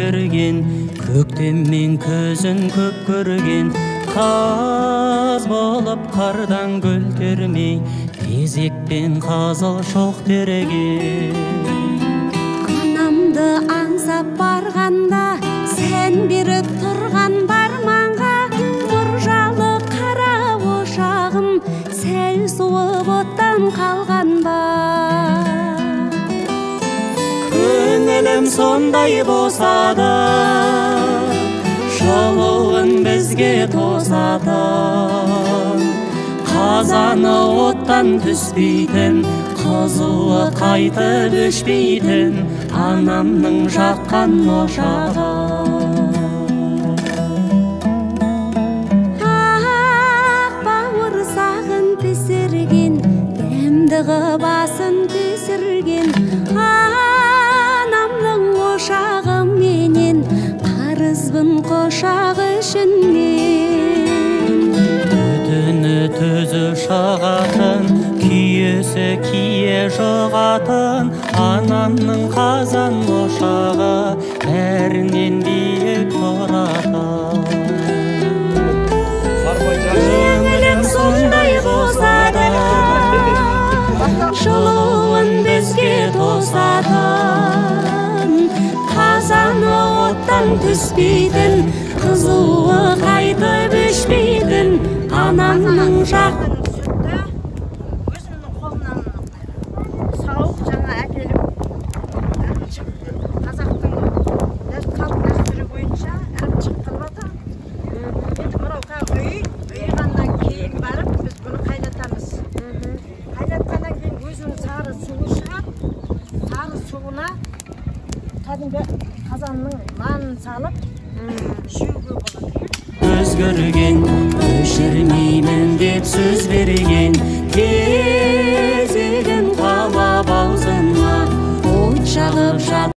көтерген, көктем мен күзін көп көрген. Қаз болып қардан гүл термей, кезекпен қызыл шоқ терген. Анамды аңсап барғанда, сән беріп тұрған барманға, мұржалы қара ошағым сәл суып оттан қалған ба? Көңілім сондай босады, жылуын бізге тосатын. Қазаны оттан түспейтін, қызуы қайтып өшпейтін, анамның жаққан ошағы. Ақ бауырсағын пісірген, дәмді ғып асын түсірген, анамның ошағы менен қарызбын құшақ үшін мен. Түтіні түзу шығатын, күйесі кие жұғатын, анамның қазан ошағы бәрінен биік тұратын. Көңілім сондай босады, жылуын бізге тосатын. Қазаны оттан түспейтін, қызуы қайтып өшпейтін, анамның жақ. Сүтті өзімнің қолымнан сауып, жаңа әкеліп, ірімшік, қазақтың халық дәстүрі бойынша ірімшік қылып жатыр. Енді мынау ұйығаннан кейін барып біз бұны қайнатамыз. Қайнатқаннан кейін өзінің сары суы шығады. Сары суына кәдімгі қазанның нанын салып жеуге болады. Өзгерген, өшірмеймін деп сөз берген, кезегін қалап аузына от жағып жат.